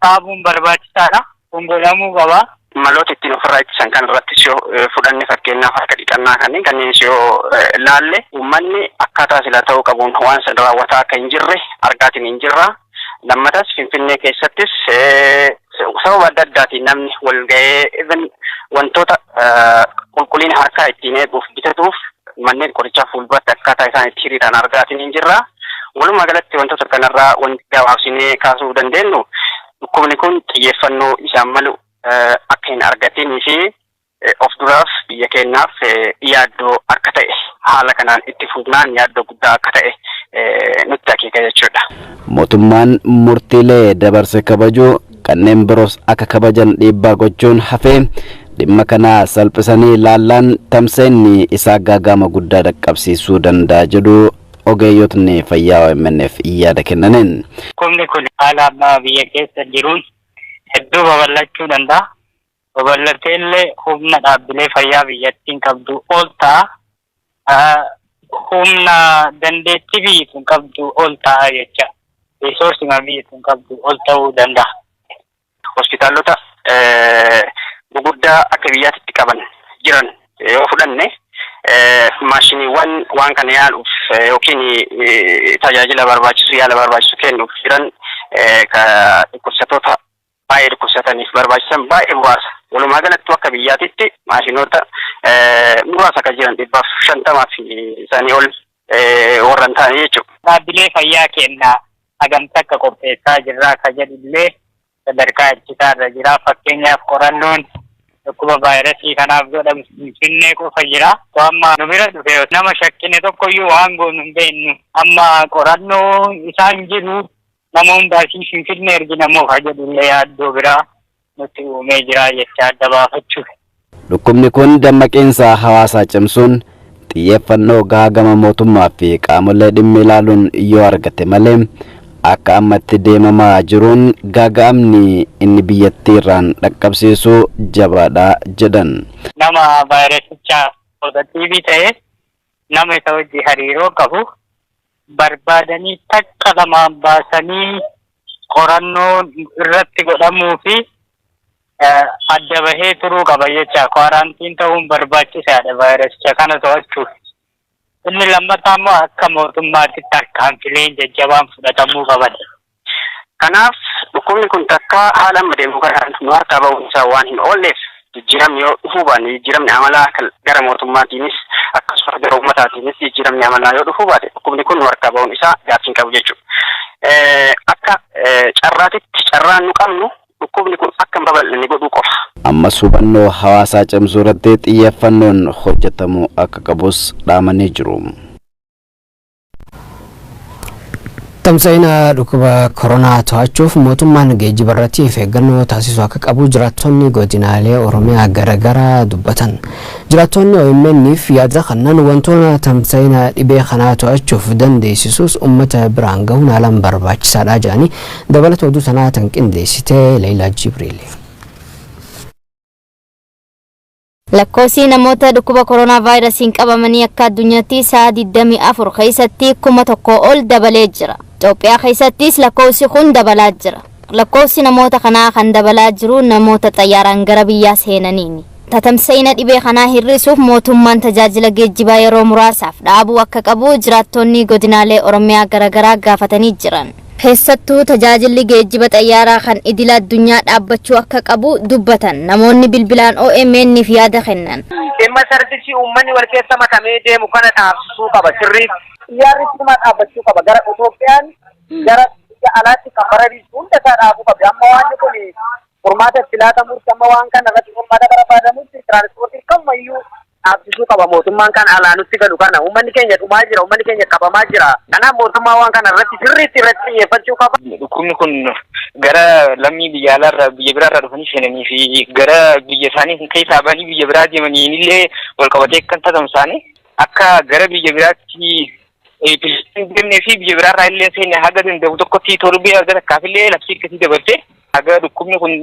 Dhaabuun barbaachisaadha. Kun godhamuu qaba. Maloota ittiin ofirraa ittisan kan irrattis yoo fudhanne, fakkeenyaaf harka dhiqannaa kanneenis yoo laalle, uummanni akkaataa silaa ta'uu qabuun waan san raawwataa akka hin jirre argaatiin hin jirra. Lammatas Finfinnee keessattis sababa adda addaatiin namni wal ga'ee even wantoota qulqullina harkaa ittiin eeguuf bitatuuf manneen qorichaa fuulduratti akkaataa isaan itti hiriiraan argaatiin hin jirra. Walumaa galatti wantoota kanarraa wanti gabaabsinee kaasuu dandeenyu, dhukkubni kun xiyyeeffannoo isaan malu akka hin argatinii fi of duraaf biyya keenyaaf yaaddoo akka ta'e, haala kanaan itti fufnaan yaaddoo guddaa akka ta'e nutti akeeka jechuudha. Mootummaan murtiilee dabarse kabajuu, kanneen biroos akka kabajan dhiibbaa gochuun hafee dhimma kana salphisanii ilaallaan tamsa'inni isaa gaaga'ama guddaa dhaqqabsiisuu danda'a jedhu ogeeyyotni fayyaa OMN'f yaada kennaniin. Dhukkubni kun haala ammaa biyya keessa jiruun hedduu babal'achuu danda'a. Babal'atee illee humna dhaabbilee fayyaa biyyattiin qabdu ol ta'a. Humna dandeettii biyyi sun qabdu ol ta'a jecha. Resource biyyi sun qabdu ol ta'uu danda'a. Hospitaalota guguddaa akka biyyaatti qaban jiran yoo fudhanne, maashiniiwwan waan kana yaaluuf yookiin tajaajila barbaachisu, yaala barbaachisu kennuuf jiran, dhukkubsattoota baay'ee dhukkubsataniif barbaachisan baay'ee muraasa. Walumaa galatti akka biyyaatitti maashinoota muraasa kan jiran 150 fi isaanii ol warra hin taane jechuudha. Dhaabbilee fayyaa kennaa hagamta akka qopheessaa jirraa ka jedhullee sadarkaa ittisaa irra jira. Fakkeenyaaf, qorannoon dhukkuba vaayirasii kanaaf godhamu Finfinnee qofa jira. Amma nu bira dhufe nama shakkine tokkoyyuu waan goonu hin beeknu. Amma qorannoo isaan jiru nama hundaasii Finfinnee ergina moo ka jedhullee yaaddoo biraa nutti uumee jira jecha adda baafachuuf. Dhukkubni kun dammaqiinsa hawaasaa cimsuun xiyyeeffannoo gahaa gama mootummaa fi qaamolee dhimmi ilaaluun yoo argate malee, akka ammatti deemamaa jiruun gaaga'amni inni biyyattii irraan dhaqqabsiisu jabaadha jedhan. Nama vaayirasicha positive ta'e, nama isa wajji hariiroo qabu barbaadanii takka lamaan baasanii qorannoo irratti godhamuu fi adda bahee turuu qaba jecha. Quarantine ta'uun barbaachisaadha vaayirasicha kana to'achuuf. Inni lammataa immoo akka mootummaatti tarkaanfileen jajjabaan fudhatamuu qaban. Kanaaf dhukkubni kun takka haala amma deemu kanaan nu harkaa ba'uun isaa waan hin oolleef, jijjiiramni yoo dhufuu baanne, jijjiiramni amalaa gara mootummaatiinis akkasumas gara uummataatiinis jijjiiramni amalaa yoo dhufuu baate, dhukkubni kun nu harkaa ba'uun isaa gaaffii hin qabu jechuudha. Akka carraatitti carraan nu qabnu dhukkubni kun akka hin babal'anne godhuu qofa. Ammas hubannoo hawaasaa cimsuu irratti xiyyeeffannoon hojjetamuu akka qabus dhaamanii jiru. Tamsa'ina dhukkuba koronaa to'achuuf mootummaan geejjiba irratti of eeggannoo taasisuu akka qabu jiraattonni godinaalee Oromiyaa garaagaraa dubbatan. Jiraattonni OMN'if yaada kannan wantoota tamsa'ina dhibee kanaa to'achuuf dandeessisuus uummata biraan gahuun haalaan barbaachisaadha jedhanii, dabalata oduu sanaa tan qindeessite Leelaa Jibriil. Lakkoofsi namoota dhukkuba koronaa vaayirasiin qabamanii akka addunyaatti sa'a 24 keessatti 1000 ol dabalee jira. Itoophiyaa keessattis lakkoofsi kun dabalaa jira. Lakkoofsi namoota kanaa kan dabalaa jiru namoota xayyaaraan gara biyyaa seenaniini. Tatamsa'ina dhibee kanaa hir'isuuf mootummaan tajaajila geejjibaa yeroo muraasaaf dhaabuu akka qabu jiraattonni godinaalee Oromiyaa garaagaraa gaafatanii jiran. Keessattuu tajaajilli geejjiba xayyaaraa kan idila addunyaa dhaabbachuu akka qabu dubbatan namoonni bilbilaan OMN'f yaada kennan. Dhimma service uummanni wal keessa makamee deemu kana dhaabsisuu qaba sirriitti. Xiyyaarri sirumaa dhaabbachuu qaba. Gara Itoophiyaan gara biyya alaatti kan barariisu hunda isaa dhaabuu qabdi. Amma waan kun furmaata itti laatamutti, amma waan kana irratti furmaata barbaadamutti, tiraanspoortii kamayyuu dhaabsisuu qaba mootummaan kan alaa nutti galu kana. Uummanni keenya dhumaa jira, uummanni keenya qabamaa jira. Kanaaf mootummaa waan kana irratti sirriitti irratti xiyyeeffachuu qaba. Dhukkubni kun gara lammii biyya alaarraa, biyya biraarraa dhufanii seenanii fi gara biyya isaanii keessaa bahanii biyya biraa deemaniin illee wal qabatee kan tatamsaane, akka gara biyya biraatti hin deemnee fi biyya biraarraa illee seenne haga danda'u tokkotti torbee haga takkaaf illee labsii akkasii dabarsee, haga dhukkubni kun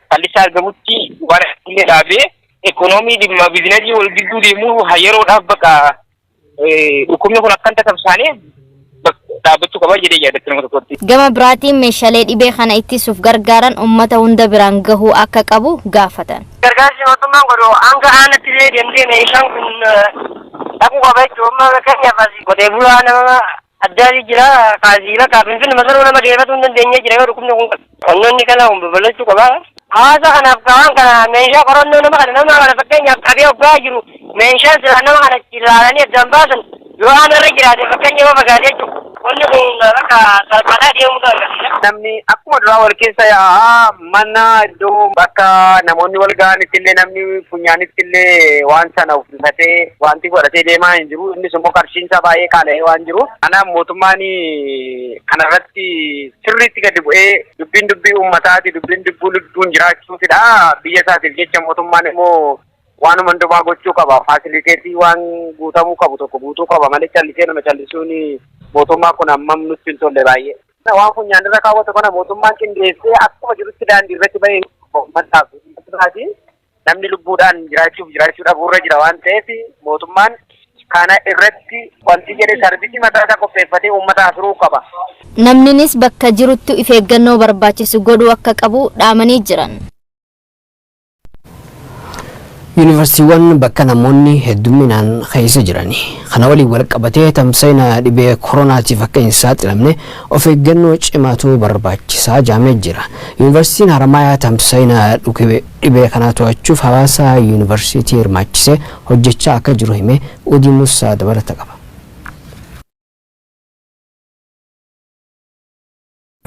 fallisaa argamutti waan illee dhaabee, ekonoomii dhimma business wal gidduu deemuu yeroodhaaf baqa dhukkubni kun akkan tatamsaane. Dhaabbachuu qaba jedhee yaadatti nama tokkotti. Gama biraatiin meeshaalee dhibee kana ittisuuf gargaaran uummata hunda biraan gahuu akka qabu gaafatan. Gargaarsi mootummaan godhu hanga aanatti illee deemtee meeshaan kun dhaquu qaba jechuudha. Amma fakkeenyaaf asii qotee bulaa nama addaati jira, kaasii bakka Finfinnee masaruu nama geeffatu hin dandeenye jira yoo dhukkubni kun qabu. Qonnoonni kana kun babal'achuu qaba. Hawaasa kanaaf waan kana meeshaa qorannoo nama kana fakkeenyaaf qabee hoggaa jiru, meeshaan silaa nama kana ilaalanii addaan baasan yoo aanarra jiraate, fakkeenya yoo fagaate jechuudha. Wanni kun bakka salphaadhaa deemuu agarsiisa. Namni akkuma duraa wal keessa yaa'aa, mana iddoo bakka namoonni wal ga'anitti illee namni funyaanitti illee waan sana uffifatee wanti godhatee deemaa hin jiru. Innis immoo qarshiin isaa baay'ee qaala'ee waan jiru. Kanaaf mootummaan kanarratti sirriitti gadi bu'ee, dubbiin dubbii uummataati, dubbiin dubbuu lubbuun jiraachuufidha. Biyya isaatiif jecha mootummaan immoo waanuma hundumaa gochuu qaba. Facility waan guutamuu qabu tokko guutuu qaba malee callisee nama callisuun mootummaa kun hammam nutti hin tolle baay'ee. Waan funyaan irra kaawwatu kana mootummaan qindeessee akkuma jirutti daandii irratti bahee uummataaf, namni lubbuudhaan jiraachuuf jiraachuu dhabuurra jira waan ta'eef, mootummaan kana irratti wanti jedhe service mataa isaa qopheeffatee uummata asiruu qaba. Namninis bakka jirutti of eeggannoo barbaachisu godhuu akka qabu dhaamanii jiran. Yuunivarsiitiiwwan bakka namoonni hedduminaan keessa jiran kana waliin wal qabatee tamsa'ina dhibee koronaatiif akka hin saaxilamne of eeggannoo cimaatu barbaachisaa jaamee jira. Yuunivarsiitiin Haramaayaa tamsa'ina dhibee kanaa to'achuuf hawaasa yuunivarsiitii hirmaachisee hojjechaa akka jiru hime. Udii Musaa dabalata qaba.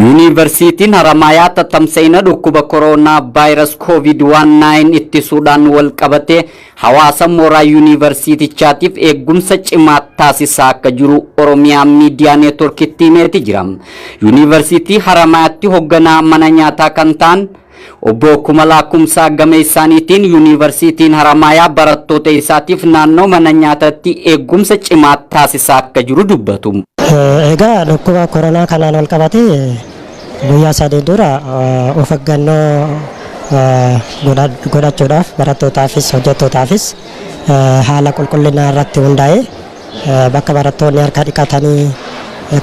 Yuunivarsiitiin Haramaayaa tatamsa'ina dhukkuba koronaa vaayirasi COVID-19 ittisuudhaan wal qabate hawaasa mooraa yuunivarsiitichaatiif eegumsa cimaa taasisaa akka jiru Oromiyaa Miidiyaa Neetworkitti himeeti jira. Yuunivarsiitii Haramaayaatti hoogganaa mana nyaataa kan ta'an Obbo Kumalaa Kumsaa gama isaaniitiin, yuunivarsiitiin Haramaayaa barattoota isaatiif naannoo mana nyaataatti eegumsa cimaa taasisaa akka jiru dubbatu. Egaa dhukkuba koronaa kanaan wal qabatee guyyaa 3 dura of eeggannoo godhachuudhaaf barattootaafis hojjettootaafis haala qulqullinaa irratti hundaa'ee bakka barattoonni harka dhiqatanii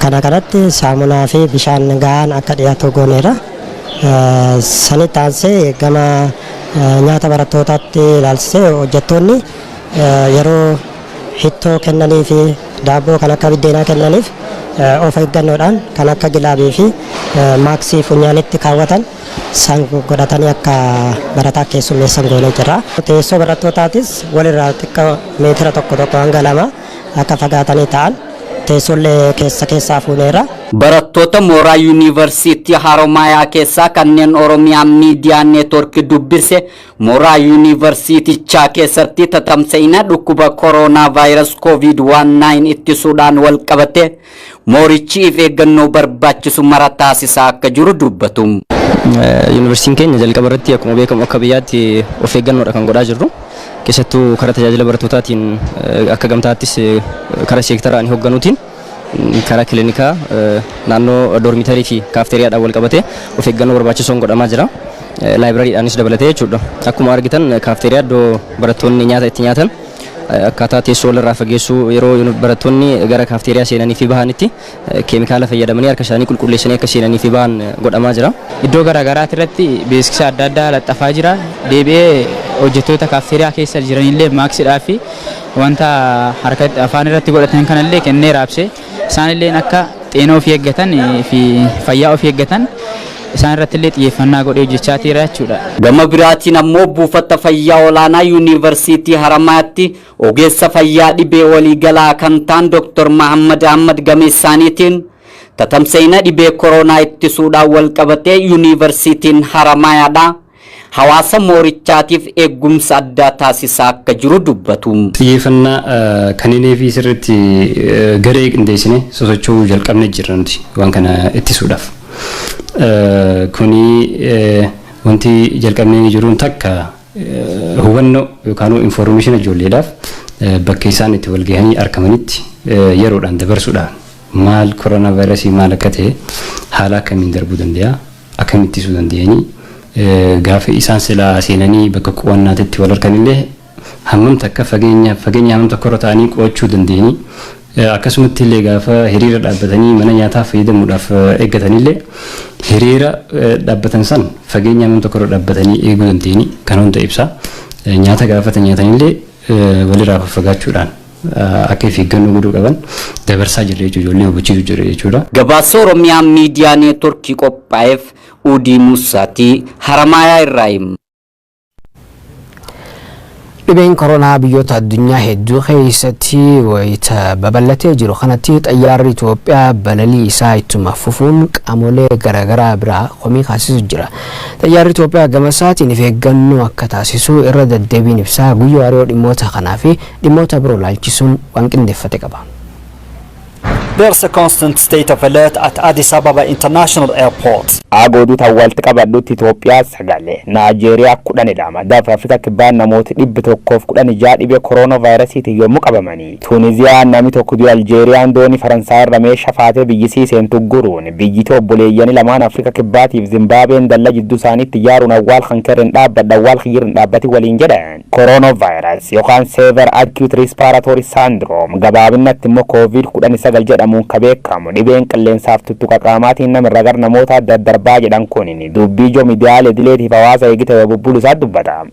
kana kanatti saamunaa fi bishaan gahaan akka dhiyaatu gooneera. Sanitti aansee gama nyaata barattootaatti ilaalchisee hojjettoonni yeroo hittoo kennanii fi daabboo kan akka biddeenaa kennaniif of eeggannoodhaan kan akka gilaabii fi maaksii funyaanitti kaawwatan san godhatanii akka barataa keessummeessan goonee jirra. Teessoo barattootaatis walirraa xiqqoo meetira 1 1 hanga 2 akka fagaatanii ta'an teessoollee keessa keessaa fuuneera. Barattoota mooraa yuunivarsiitii Haromaayaa keessaa kanneen Oromiyaa Miidiyaa Neetwork dubbise mooraa yuunivarsiitichaa keessatti tatamsa'ina dhukkuba koronaa vaayirasi COVID-19 ittisuudhaan wal qabate moorichi of eeggannoo barbaachisu mara taasisaa akka jiru dubbatu. Yuunivarsiitiin keenya jalqaba irratti akkuma beekamu akka biyyaatti of eeggannoodha kan godhaa jirru. Keessattuu karaa tajaajila barattootaatiin akka gamtaattis karaa seektaraan hoogganuutiin karaa kiliinikaa, naannoo dormitory fi kaafteeriyaadhaan wal qabatee of eeggannoo barbaachisoon godhamaa jira. Laayibrariidhaanis dabalatee jechuudha. Akkuma argitan kaafteeriyaa iddoo barattoonni nyaata itti nyaatan akkaataa teessoo walirraa fageessuu, yeroo barattoonni gara kaafteeriyaa seenanii fi bahanitti keemikaala fayyadamanii harka isaanii qulqulleessanii akka seenanii fi bahan godhamaa jira. Iddoo garaagaraati irratti beeksisa adda addaa laxxafaa jira. Deebi'ee hojjettoota kaafteeriyaa keessa jiranillee maaksiidhaa fi wanta harka afaan irratti godhatan kanallee kennee raabsee, isaanillee akka xeenoo ofii eeggatan fi fayyaa ofii eeggatan isaan irratti illee xiyyeeffannaa godhee hojjechaa jira jechuudha. Gama biraatiin ammoo buufata fayyaa olaanaa yuunivarsiitii Haramaatti ogeessa fayyaa dhibee waliigalaa kan ta'an Dr. Mahammad Ahmad gama isaaniitiin tatamsa'ina dhibee koronaa ittisuudhaan wal qabatee yuunivarsiitiin Haramaayaadha hawaasa moorichaatiif eegumsa addaa taasisaa akka jiru dubbatu. Xiyyeeffannaa kanneenii fi sirriitti garee qindeessine sosocho'uu jalqabne jirra nuti waan kana ittisuudhaaf. Kuni wanti jalqabnee jiruun takka hubannoo yookaan information ijoolleedhaaf bakka isaan itti wal gahanii argamanitti yeroodhaan dabarsuudhaan, maal koronaa vaayirasii maal akka ta'e, haala akkamiin darbuu danda'a, akkamiin ittisuu danda'anii, gaafa isaan silaa seenanii bakka qo'annaatti wal harkanillee hammam takka fageenya hammam tokko irra ta'anii qo'achuu danda'anii. Akkasumatti illee gaafa hiriira dhaabbatanii mana nyaataa fayyadamuudhaaf eeggatanillee, hiriira dhaabbatan san fageenya nama tokko irra dhaabbatanii eeguu dandeenyi kan hunda ibsa. Nyaata gaafatan nyaatanillee walirraa faffagaachuudhaan akka of eeggannoo godhuu qaban dabarsaa jirra jechuudha, ijoollee hubachiisu jira jechuudha. Gabaasa Oromiyaa Miidiyaa Neetworkii qophaa'eef Udii Musaatii Haramaayaa irraa hima. Dhibeen koronaa biyyoota addunyaa hedduu keessatti wayita babal'atee jiru kanatti, xayyaarri Itoophiyaa balalii isaa ittuma fufuun qaamolee garaagaraa biraa komii kaasisu jira. Xayyaarri Itoophiyaa gama isaatiin of eeggannoo akka taasisu irra deddeebiin ibsaa. Guyyoo Hariyoo dhimmoota kanaa fi dhimmoota biroo laalchisuun waan qindeeffate qaba. There's a constant state of alert at Addis Ababa International Airport. Agooduu walitti qabadhutti Itoophiyaa 9, Naajeeriyaa 12, Dafa Afrikaa Kibbaa namooti 116 dhibee kooroonaa vaayirasiitiin yommuu qabamanii, Tuuniziyaan namni tokko du'e. Aljeeriyaan doonii Faransaay irra meeshaa faatee biyyisii seentu guruun, biyyiti obboleeyyanii lamaan Afrikaa Kibbaatiif Zimbaabuween dallaa jidduu isaaniitti ijaaruun awwaal kan kerrin dhaabbadha, awwaal kiyyirin dhaabbati waliin jedhan. Kooroonaa vaayirasii yookaan Severe Acute Respiratory Syndrome, gabaabinatti immoo COVID-19 jedhamuun ka beekamu, dhibeen qilleensaaf tuttuqa qaamaatiin namirra gara namoota daddarbaa jedhan kun dubbii ijoo miidiyaalee idileetiif hawaasa eegite bubbulu isaa dubbata.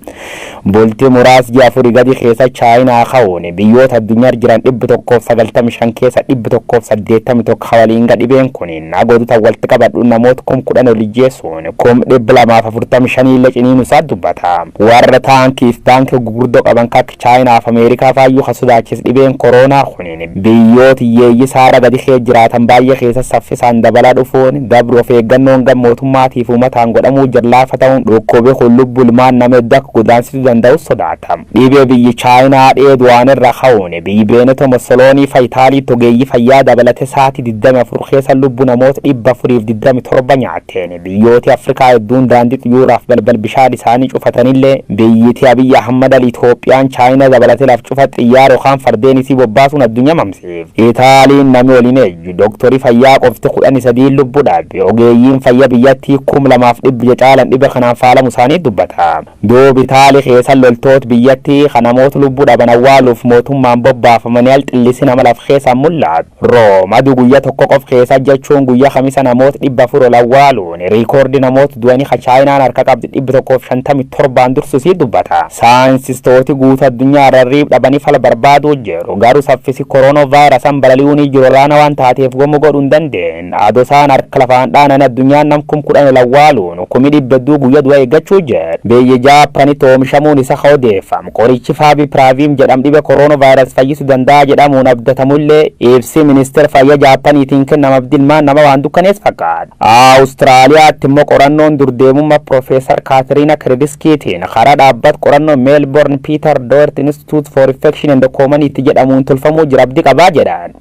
Bultii muraas ji'a 4 gadi keessa Chaayinaa ka'uun biyyoota addunyaa jiran 195 keessa 181 waliin dhibeen kun nagoota walitti qabadhu namoota 10,000 ol ijjeessuun 245,000 illee ciniinu isaa dubbata. Warra taankiif baankii gurguddoo qaban akka Chaayinaa fi Ameerikaa faayyuu kan sodaachis dhibeen kooroonaa kun biyyoota hiyyeeyyii saara gadi kee jiraatan baay'ee keessa saffisaan dabalaa dhufuun, dabru of eeggannoon gam mootummaatiif uummataan godhamuu jirlaafa ta'uun, dhukkubi kun lubbuu ilmaan nama hedduu akka godaansisuu danda'u sodaatama. Dhibee biyyi Chaayinaa dheedu waan irra ka'uun biyyi Beeneto Musoloonii fa Itaaliitti ogeeyyii fayyaa dabalate sa'aatii 24 keessa lubbuu namoota 427 nyaateen, biyyooti Afrikaa hedduun daandii xiyyoораaf balbal bishaan isaanii cufatanillee, biyyiti Abiyyi Ahmad Ali Itoophiyaan Chaayinaa dabalate laf cufa xiyyaara yookaan fardeen isii bobbaasuun addunyaa mamsiif. Itaaliin namni waliin ejju dooktorii fayyaa qofti 13 lubbuu dhabe, ogeeyyiin fayyaa biyyattii 2,100 caalan dhibe kanaan faalamu isaanii dubbata. Duuba Itaalii keessa loltoota biyyattii kan namoota lubbuu dhaban awwaaluuf mootummaan bobbaafamanii al xillisi nama laf keessa mul'atu. Room aduu guyyaa tokko qof keessa, jechuun guyyaa Kamisa, namoota 400 ol awwaaluun riikoordii namoota du'anii ka Chaayinaan harka qabdi 157n dursusii dubbata. Saayinsistooti guutuu addunyaa rarriib dhabanii fala barbaaduu jiru. Garuu saffisi kooroonaa vaayirasaan balali'uun jiru olaanaa waan taateef gomu godhuu hin dandeenye. Adoo isaan harka lafaan dhaanan addunyaan nam 10,000 ol awwaaluun 100,000 guyyaa du'a eeggachuu jira. Biyyi Jaappaanitti oomishamuun isa odeeffamu qorichi Faavipiravir jedhamu dhibee kooroonaa vaayirasii fayyisuu danda'a jedhamuun abdatamullee, ibsi ministeera fayyaa Jaappaaniitiin kennama abdilmaan nama waan dukkanees fakkaata. Awustiraaliyaatti immoo qorannoon durdeemummaa Piroofeesar Kaatiriina Kirdiskiitiin karaa dhaabbata qorannoo Meelboorn Peter Doherty Institute for Infection and Community jedhamuun tolfamuu jira abdii qabaa jedhan.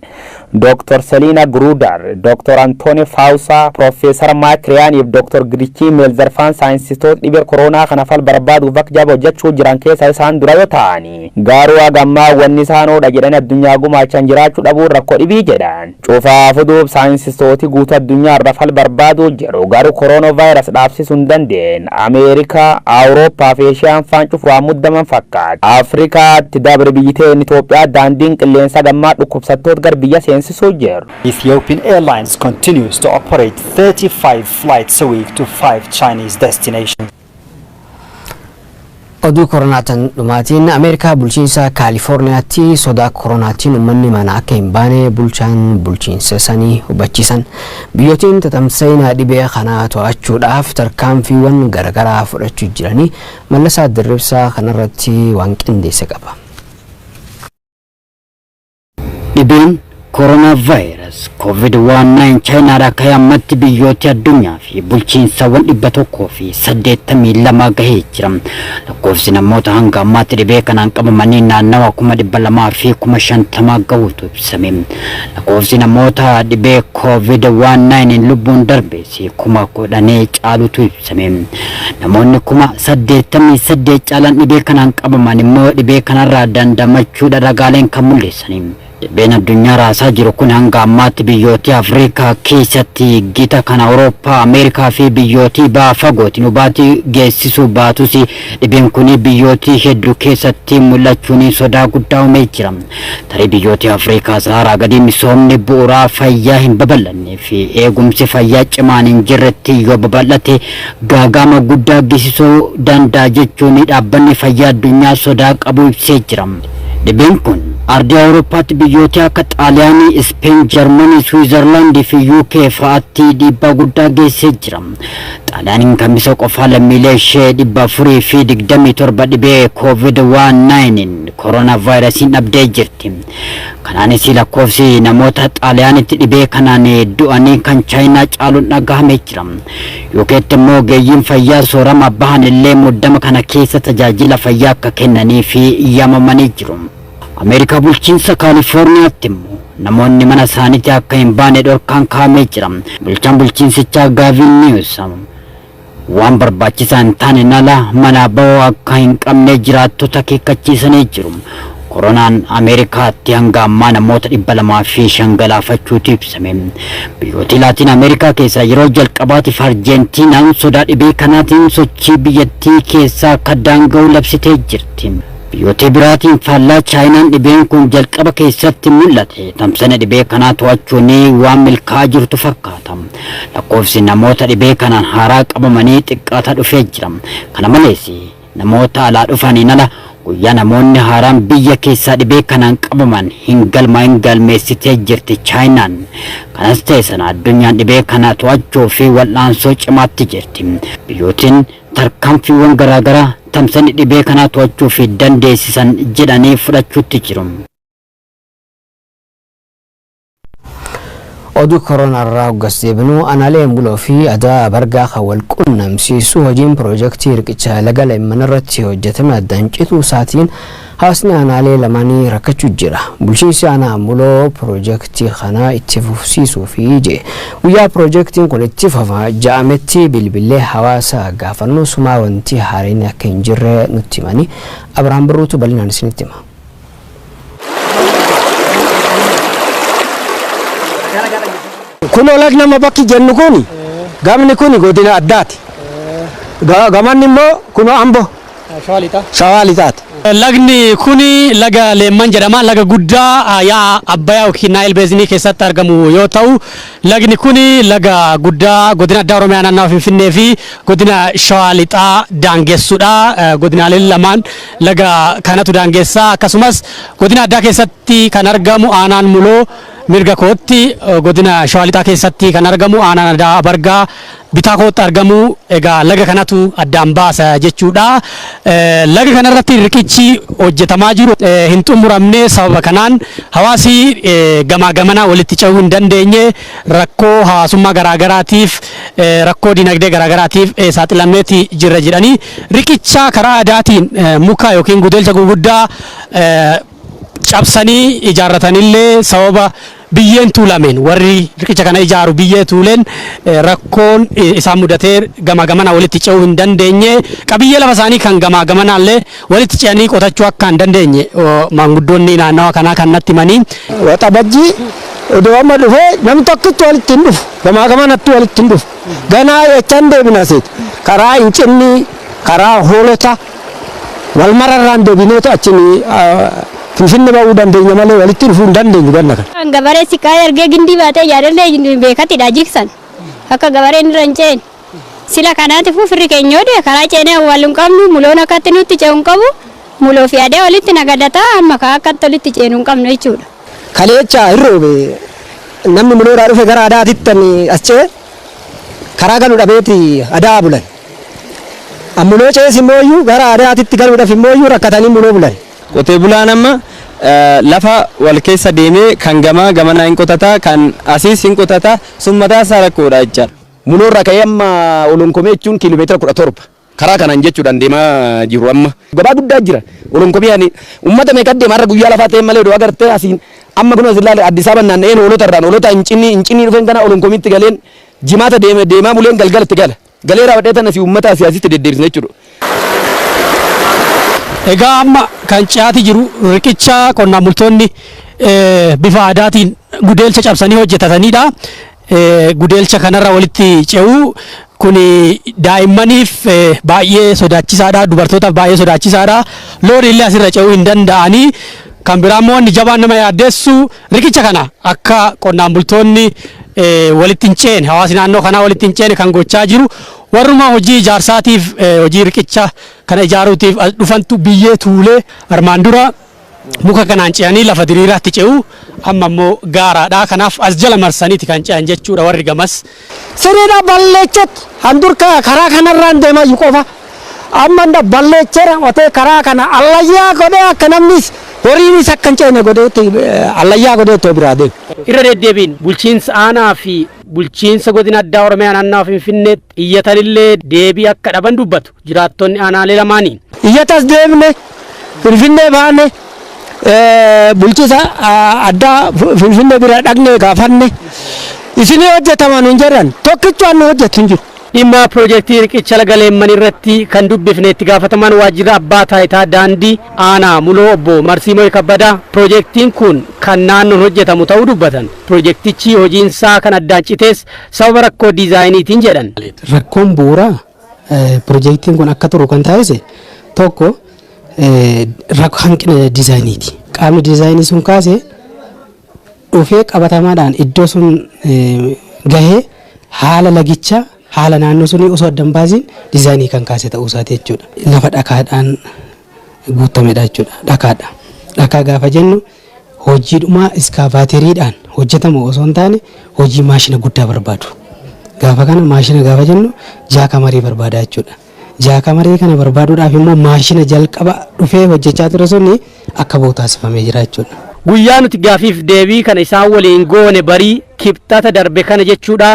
Dr. Selina Gruder, Dr. Anthony Fauci, Piroofeesar Mike Ryan fi Dr. Girichii Meelzarfaan saayinsistoota dhibee kooroonaa kana fal barbaaduuf akka jaba hojjechuu jiran keessa isaan dura yoo ta'ani, garuu hagammaa wanni isaan oodha jedhanii addunyaa gumaachan jiraachuu dhabuun rakkoo dhibii jedhan. Cufaa duub saayinsistooti guutuu addunyaa irra fal barbaaduu jiru, garuu kooroonaa vaayirasi dhaabsisuu hin dandeenye. Ameerikaa, Awurooppaa fi Eeshiyaan faan cufu waan muddaman fakkaata. Afrikaatti dabre biyyi Itoophiyaa daandiin qilleensa gammaa dhukkubsattoota gara biyya seensisuu jiru. Ethiopian Airlines continues to operate 35 flights a week to five Chinese destinations. Oduu koronaatiin dhumaatiin, Ameerikaa bulchiinsa Kaalifoorniyaatti sodaa koronaatiin uummanni mana akka hin baane bulchaan bulchiinsa sanii hubachiisan. Biyyootiin tatamsa'ina dhibee kanaa to'achuudhaaf tarkaanfiiwwan garaagaraa fudhachuu jiranii, Mallasaa Dirribsaa kanarratti waan qindeesse qaba. Dhibeen koronaa vaayirasi COVID-19 Chaayinaadhaa ka'ee ammatti biyyoota addunyaa fi bulchiinsawwan 182 gahee jira. Lakkoofsi namoota hanga ammaatti dhibee kanaan qabamanii naannawa 250,000 gahuutu ibsame. Lakkoofsi namoota dhibee COVID-19 lubbuun darbees 10,000 caalutu ibsame. Namoonni 88,000 caalan dhibee kanaan qabaman immoo dhibee kanarraa dandamachuudha ragaaleen kan mul'isani. Dhibeen addunyaa raasaa jiru kun hanga ammaatti biyyoota Afrikaa keessatti gita kan Awurooppaa, Ameerikaa fi biyyoota baha fagootiin hubaatii geessisuu baatus, dhibeen kun biyyoota hedduu keessatti mul'achuun sodaa guddaa uumee jira. Tarii biyyoota Afrikaa Saharaa gadi misoomni bu'uuraa fayyaa hin babal'annee fi eegumsi fayyaa cimaan hin jirretti yoo babal'ate gaagama guddaa geessisuu danda'a jechuun dhaabbanni fayyaa addunyaa sodaa qabu ibsee jira. Dhibeen kun ardii Awurooppaatti biyyoota akka Xaaliyaanii, Ispeen, Jarmanii, Swiizerlaandii fi UK fa'aatti dhiibbaa guddaa geessee jira. Xaaliyaaniin Kamisa qofaa lammiilee ishee 427 dhibee COVID-19 koronaa vaayirasiin dhabdee jirti. Kanaanis lakkoofsi namoota Xaaliyaanitti dhibee kanaan du'anii kan Chaayinaa caaluun dhagahamee jira. UK'tti immoo ogeeyyiin fayyaa soorama bahan illee muddama kana keessa tajaajila fayyaa akka kennanii fi yaamamanii jiru. Ameerikaa bulchiinsa Kaalifoorniyaatti immoo namoonni mana isaaniitti akka hin baane dhorkaan kaa'amee jira. Bulchaan bulchiinsichaa Gaavin Niwusam waan barbaachisaa hin taane ala manaa bahuu akka hin qabne jiraattota akeekkachiisanii jiru. Koronaan Ameerikaatti hanga ammaa namoota 205 galaafachuutu ibsame. Biyyoota Laatiin Ameerikaa keessaa yeroo jalqabaatiif Arjentiinaan sodaa dhibee kanaatiin sochii biyyattii keessaa akka daanga'u labsitee jirti. Biyyoota biraatiin faallaa, Chaayinaan dhibeen kun jalqaba keessatti mul'ate tamsana dhibee kanaa to'achuun waan milkaa'aa jirtu fakkaata. Lakkoofsi namoota dhibee kanaan haaraa qabamanii xiqqaataa dhufee jira. Kana malees, namoota alaa dhufaniin ala guyyaa namoonni haaraan biyya keessaa dhibee kanaan qabaman hin galmaa'in galmeessitee jirti Chaayinaan. Kanas ta'e sana, addunyaan dhibee kana to'achuu fi wal'aansoo cimaatti jirti. Biyyootiin tarkaanfiiwwan garaagaraa tamsani dhibee kanaa to'achuu fi dandeessisan jedhanii fudhachuutti jiru. Oduu koronaa hoggas deebinuu, aanaalee Muloo fi Adaa Bargaa kan wal qunnamsiisu hojiin piroojeektii riqicha laga Leemman irratti hojjetame addaan cituu isaatiin hawaasni aanaalee lamaanii rakkachuu jira. Bulchiinsi aanaa Muloo piroojeektii kana itti fufsiisuu fi jee guyyaa piroojeektiin kun itti fufa ja'ametti bilbilee hawaasa gaafannu sumaa wanti haareen akka hin jirre nutti himanii. Abiraam Birruutu bal'inaan isinitti hima. Kun olag nama bakki jennu kun, gamni kun godina addaati. Gamanni immoo kun Ambo. Shawaa Lixaati. Lagni kun laga Leemman jedhama. Laga guddaa yaa'a Abbayyaa yookiin Naayil Basin keessatti argamu yoo ta'u, lagni kun laga guddaa godina addaa Oromiyaa naannawa Finfinnee fi godina Shawaa Lixaa daangessuudha. Godinaaleen lamaan laga kanatu daangessaa. Akkasumas godina addaa keessatti kan argamu aanaan Muloo mirga kootti, godina Shawaa Lixaa keessatti kan argamu aanaan Adaa Bargaa bitaa kootti argamu. Egaa laga kanatu addaan baasa jechuudha. Laga kanarratti riqichi hojjetamaa jiru hin xumuramne. Sababa kanaan hawaasi gamaa gamana walitti ce'uu hin dandeenye, rakkoo hawaasummaa garaagaraatiif, rakkoo dinagdee garaagaraatiif saaxilamneeti jirra jedhanii, riqicha karaa aadaatiin muka yookiin gudelcha gurguddaa cabsanii ijaarratanillee, sababa biyyeen tuulameen, warri riqicha kana ijaaru biyyee tuuleen rakkoon isaan mudatee gamaa gamana walitti ce'uu hin dandeenye, qabiyyee lafa isaanii kan gamaa gamanaallee walitti ce'anii qotachuu akka hin dandeenye maanguddoonni naannawa kanaa kan natti himanii. Waxabajjii odoo amma dhufee namni tokkitti walitti hin dhufu. Gamaa gamanatti walitti hin dhufu. Ganaa jechaan deebina seeti. Karaa Hincinni, karaa Hoolota wal mararraan deebineetu achiin Finfinne ba'uu dandeenya malee walitti dhufuu hin dandeenyu ganna kana. Gabaree siqaa ergee gindii baatee ijaarellee beekatidha jigsan akka gabareen irra hin ceene. Sila kanaatiifuu firri keenya yoo karaa ceenee awwaallu hin qabnu, Muloon akkatti nutti ce'u hin qabu. Muloo fi Adee walitti nagadataa amma kaa akkatti walitti ceenu hin qabnu jechuudha. Kaleecha hin roobe, namni Muloodhaa dhufe gara Adaatitti as ce'e karaa galu dhabeeti Adaa bulan. Muloo ce'es immoo iyyuu gara Adaatitti galuudhaaf immoo iyyuu rakkatanii Muloo bulan. Qotee bulaan amma lafa wal keessa deemee kan gamaa gamanaa hin qotata, kan asiis hin qotata, sun mataa isaa rakkoodha jechaadha. Muloorraa ka'ee amma Olonkomee jechuun kiiloomeetira 17 karaa kanaan jechuudhaan deemaa jiru amma. Gabaa guddaa jira. Olonkomee ani uummata meeqa deema har'a guyyaa lafaa ta'e malee odoo agartee asiin amma kun as ilaale. Addis Ababa naanna'een Hoolota irraan, Hoolota Hincinni dhufeen kana Olonkomiitti galeen Jimaata deeme deemaa buleen galgalatti gala. Galee raawwadhee tan asii uummata asii asitti deddeebisna jechuudha. Egaa amma kan ce'aati jiru riqicha qonnaan bultoonni bifa aadaatiin gudeelcha cabsanii hojjetatanidha. Gudeelcha kanarra walitti ce'uu kun daa'immaniif baay'ee sodaachisaadha, dubartootaaf baay'ee sodaachisaadha. Loon illee asirra ce'uu hin danda'anii. Kan biraa immoo wanni jabaan nama yaaddeessu riqicha kana akka qonnaan bultoonni walitti hin ceene, hawaasni naannoo kanaa walitti hin ceene kan gochaa jiru warruma hojii ijaarsaatiif, hojii riqicha kana ijaaruutiif as dhufantu biyyee tuulee. Armaan dura muka kanaan ce'anii lafa diriiraatti ce'u, amma immoo gaaraadha, kanaaf as jala marsaniiti kan ce'an jechuudha warri gamas. Siriidha balleechetti handur karaa kanarraan deemaa jiru qofa. Amma inda balleecheera otee karaa kana allayyaa godhee akka namnis horiinis akka hin ceene godheetti allayyaa godheetti biraa deema. Irra deddeebiin bulchiinsa aanaa fi bulchiinsa godina addaa Oromiyaa naannawa Finfinneetti iyyatanillee deebii akka dhaban dubbatu jiraattonni aanaalee lamaanii. Iyyatas deemne, Finfinnee baane, bulchiinsa addaa Finfinnee bira dhaqne gaafanne, isinii hojjetaman hin jedhan, tokkicho nu hojjetu hin jiru. Dhimma piroojeektii riqicha laga Leemman irratti kan dubbifne itti gaafatamaan waajjira abbaa taayitaa daandii aanaa Muloo obbo Marsiimoo Kabbadaa piroojeektiin kun kan naannoon hojjetamu ta'uu dubbatan. Piroojeektichi hojiinsaa kan addaan citees sababa rakkoo diizaayiniitiin jedhan. Rakkoon bu'uuraa piroojeektiin kun akka turu kan taasise tokko hanqina diizaayiniiti. Qaamni diizaayinii sun kaase dhufee qabatamaadhaan iddoo sun gahee haala lagichaa, haala naannoo sunii osoo adda hin baasiin diizaayinii kan kaase ta'uu isaati jechuudha. Lafa dhakaadhaan guutamedha jechuudha. Dhakaadha. Dhakaa gaafa jennu hojiidhuma iskaavaateriidhaan hojjetamu osoo hin taane hojii maashina guddaa barbaadu. Gaafa kana maashina gaafa jennu jaakamarii barbaada jechuudha. Jaakamarii kana barbaaduudhaaf immoo maashina jalqaba dhufee hojjechaa ture suni akka ba'u taasifamee jira jechuudha. Guyyaa nuti gaafiif deebii kana isaan waliin goone barii kibxata darbe kana jechuudha,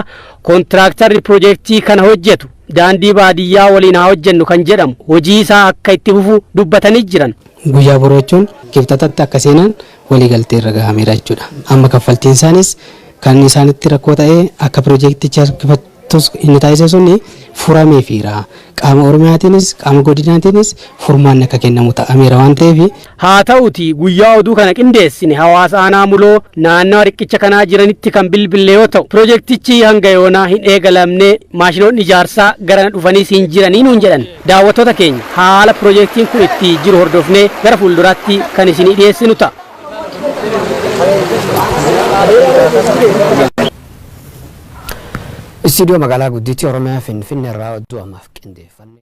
kontiraaktarri piroojeektii kana hojjetu daandii baadiyyaa waliin haa hojjennu kan jedhamu hojii isaa akka itti fufu dubbatanii jiran. Guyyaa boroo jechuun kibxatatti akka seenan waliigaltee irra gahameera jechuudha. Amma kaffaltiin isaanis kan isaanitti rakkoo ta'ee akka piroojeektichi harkifatus inni taasise suni furameefiira. Qaama Oromiyaatiinis qaama godinaatiinis furmaanni akka kennamu ta'ameera waan ta'eef. Haa ta'uti guyyaa oduu kana qindeessine hawaasa aanaa Muloo naannawa riqicha kanaa jiranitti kan bilbille yoo ta'u, piroojeektichi hanga yoonaa hin eegalamne, maashinoonni ijaarsaa garana dhufaniis hin jiranii nuun jedhan. Daawwattoota keenya, haala piroojeektiin kun itti jiru hordofnee gara fuulduraatti kan isinii dhiyeessinu ta'a. Istiidiyoo magaalaa guddittii Oromiyaa Finfinnee irraa oduu ammaaf qindeeffanne.